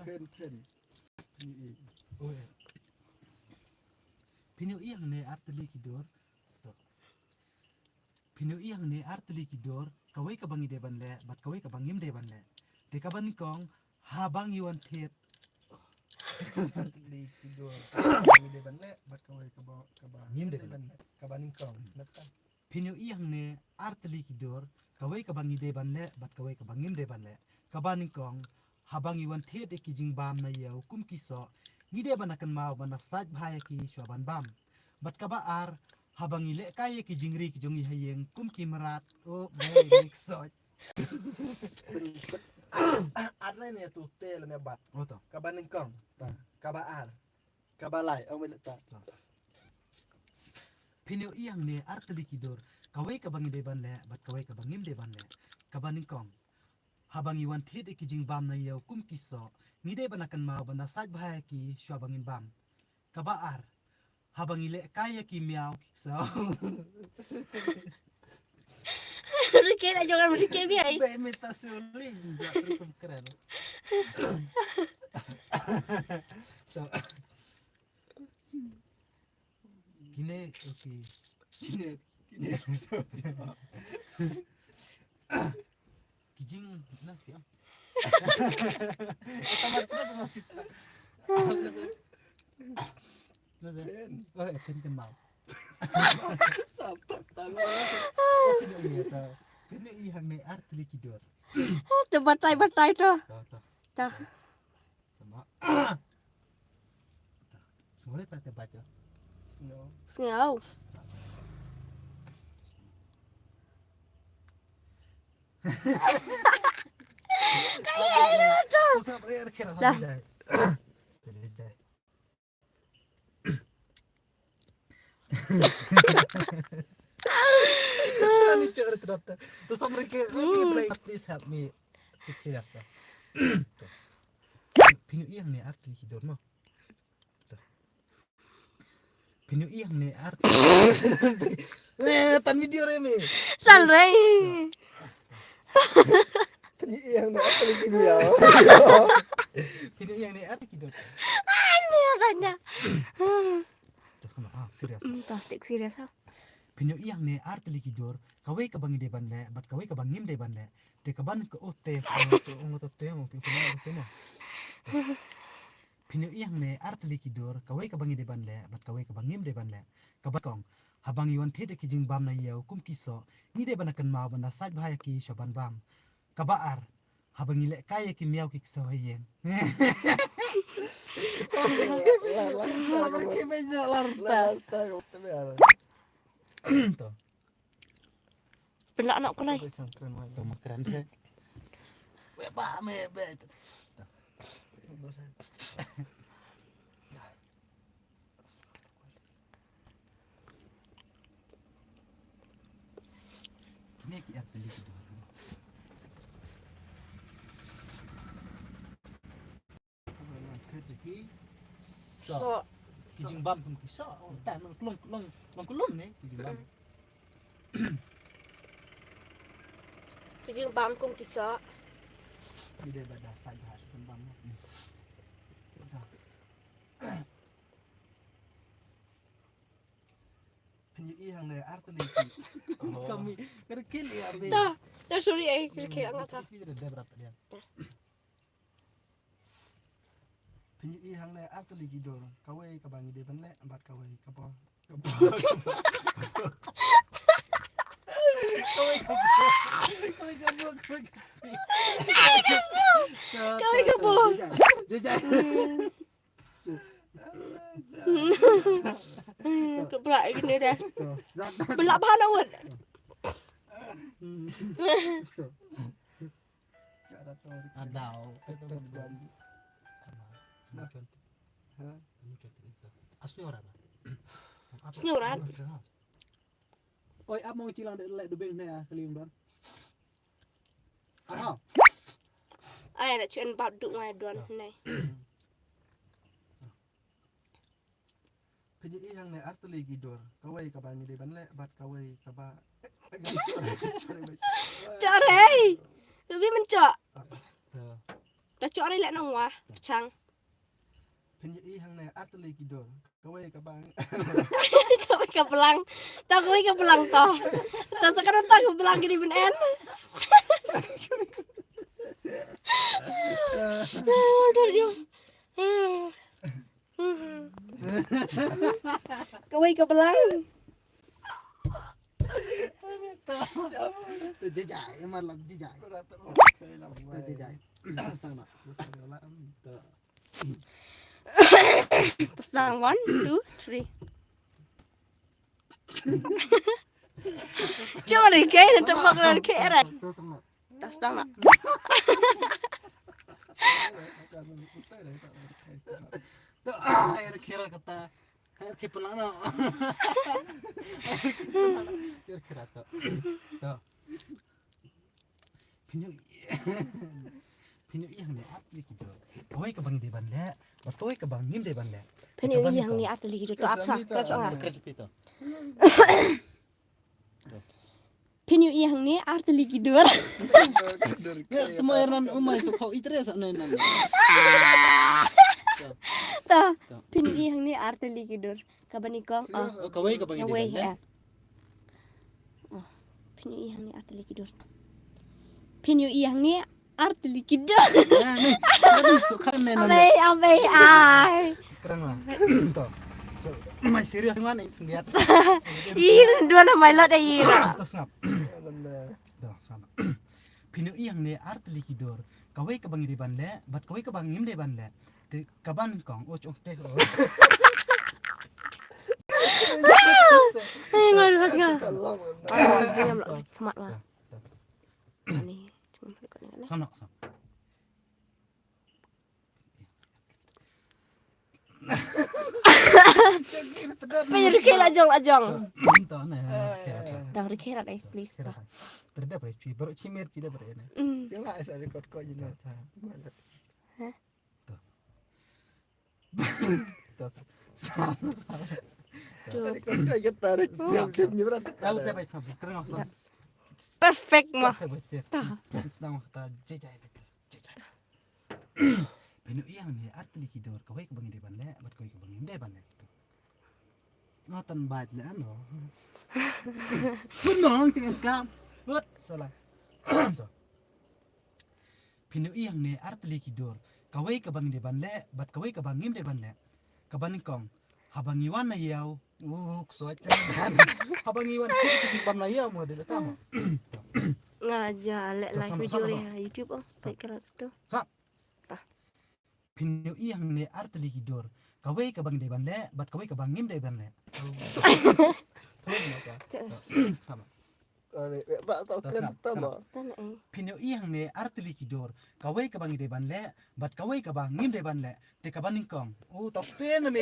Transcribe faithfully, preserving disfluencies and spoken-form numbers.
Phin, phin. Phin ïohi. Oi. Phin ïohi hangne ar tylli ki dur. To. Phin ïohi hangne ar tylli ki dur, kawei kaba ngi dei ban leh, bad kawei kaba ngim dei ban leh. Te kaba nyngkong, haba ngi wan thied. Ar tylli ki dur, kaba ngi dei ban leh, bad kawei kaba, kaba ngim dei ban leh. Kaba nyngkong. Nangta. Phin ïohi hangne ar tylli ki dur, kawei kaba ngi dei ban leh, bad kawei kaba ngim dei ban leh. Kaba nyngkong, haba ngi wan thied ïa ki jingbam na ïew kum ki soh, ngi dei ban da kynmaw ban da sait bha ïa ki shuwa ban bam. Bad kaba ar, haba ngi lehkai ïa ki jingri ki jong ngi ha ïing kum ki mrad, oh, bai, ngi soh. Ar ne ne tu te le me bat. Oh, to. Kaba nyngkong, ta. Kaba ar. Kaba lai, ong me le ta. Phin ïohi hangne ar tylli ki dur, kawei kaba ngi dei ban leh, bad kawei kaba ngim dei ban leh. Kaba nyngkong, haba ngi wan thied ïa ki jingbam na ïew kum ki soh, ngi dei ban da kynmaw ban da sait bha ïa ki shuwa ba ngin bam. Kaba ar, haba ngi lehkai ïa ki miaw ki ksew. Rike la jong rike bi ai. Be meta suling, ja, terus keren. So, kine, okay. Kine, kine. Ki jing, nas piang. Otomat kena tu nas. Nas. Nas. Pen. Oh, eh, pen kena mau. Sap, sap, sap. Oh, kena iya ta. Kena i hangne ar tylli ki dur. Oh, tu batai, batai tu. Ta, ta. Ta. Sama. Sngewbha ta te baca. Sngew. Sngew. Kaya ina tu. Sap, ya, kira. Dah. Jai. Ani cakap ada kedap. Tu sap mereka, please help me. Tik serius ta. Phin ïohi hangne ar tylli ki dur mo. Phin ïohi hangne ar. Eh, tan video re me. Tan re. Phin ïohi hangne ar tylli ki miaw. Phin ïohi hangne ar tylli ki dur. Ai, ni katanya. Just come on, ah, serius. Hmm, plastik serius ha. Phin ïohi hangne ar tylli ki dur, kawei kaba ngi dei ban leh, bad kawei kaba ngim dei ban leh. Te kaba nyngkong, oh, te, oh, te, oh, te, oh, phin ïohi hangne ar tylli ki dur, kawei kaba ngi dei ban leh, bad kawei kaba ngim dei ban leh. Kaba nyngkong, haba ngi wan thied ïa ki jingbam na ïew kum ki soh, ngi dei ban da kynmaw ban da sait bha ïa ki shuwa ban bam. Kaba ar, haba ngi lehkai ïa ki miaw ki ksew ha ïing. Sabar ki beja lar ta. To. Pynlah anak kulai. To, makran se. Be ba me be. Kine ki ar tylli ki dur. Ki soh. Ki jingbam kum ki soh. Oh, ta long, long, long kulum ne ki jingbam. Ki jingbam kum ki soh. Ki dei ba da sait bha shuwa ban bam. Phin ïohi hangne ar tylli ki. Kami, kar kil ïa be. Ta, ta sorry ai, kar kil anga ta. Ki dei debra ta dia. Phin ïohi hangne ar tylli ki dur, kawei kaba ngi dei ban leh, bad kawei kaba. Kawei kaba. Kawei kaba, kawei kaba. Kawei kaba. Jai, jai. Hmm, tu pula gini dah. Belak bahan awet. Adau. Asnyoran. Asnyoran. Oi, ap mo chilang de lek dubeng ne ah, kali ong don. Aha. Ai, na chuen bad du ngai don ne. Phin ïohi hangne ar tylli ki dur, kawei kaba ngi dei ban leh, bad kawei kaba. Chore. Kawei men chok. Da chok ri leh nong wa. Pchang. Phin ïohi hangne artylli ki dur. Kawei ka bang. Kawei ka blang. Ta kawei ka blang to. Ta sa ka ta ka blang kini ben en. Kawei ka blang. Jajai, mar lak jajai. Jajai. Stang na. Stang, one, two, three. Jom ri ke na tepok ri ke rat. Stang na. Ai, ri ke rat kata. Ai, ri ke pelang na. Ri ke rat to. To. Phin ïohi. Phin ïohi hangne artylli ki dur. Kawei ka bang dei ban leh, bad kawei ka bang ngim dei ban leh. Phin ïohi hangne artylli ki dur. To ap sa, to chong ah. Phin ïohi hangne artylli ki dur. Nge, semua nan umai so kau itre sa nan nan. To. Phin ïohi hangne artylli ki dur. Ka banyngkong, ah. Oh, kawei ka bang dei ban leh. Oh, phin ïohi hangne artylli ki dur. Phin ïohi hangne artylli ki dur. Abei, abei, ai. Kren ma. To. So, mai serious man, eh, lihat. Ih, dua na mai lot, eh, ih. To sngap. To sngap. Phin ïohi hangne artylli ki dur. Kawei ka bang dei ban leh, bad kawei ka bang ngim dei ban leh. Te ka banyngkong, oh, chong te, oh. Ai, ngan rat nga. Ah, jingam lo, khmat wa. Ani, jingam lo, khmat wa. Sama, sama. Pe ri ke la jong, la jong. To, ne, ri ke la jong. To, ri ke la, eh, please, to. Terda bre, cui, baru cimer, cida bre, ne. Mm. Dia lah, asal record kau je, ne, ta. Hah? To. Perfect mah. Phin ïohi hangne artylli ki dur, kawei ka bang dei ban leh, bad kawei ka bang ngim dei ban leh. Nga tan bad leh ano. Pun nong ting kam. Lut, salah. To. Phin ïohi hangne artylli ki dur. Kawei ka bang dei ban leh, bad kawei ka bang ngim dei ban leh. Ka banyngkong. Haba ngi wan na ïew. Uh, ksoi. Haba ngi wan ki bam na ïew mo de tam. Nga ja leh live video ri ha YouTube, oh. Sa kra tu. Sa. Ta. Phin ïohi hangne artylli ki dur. Kawei ka bang dei ban leh, bad kawei ka bang ngim dei ban leh. Sama. Phin ïohi hangne artylli ki dur. Kawei ka bang dei ban leh, bad kawei ka bang ngim dei ban leh. Te ka banyngkong. Oh, to pen na me.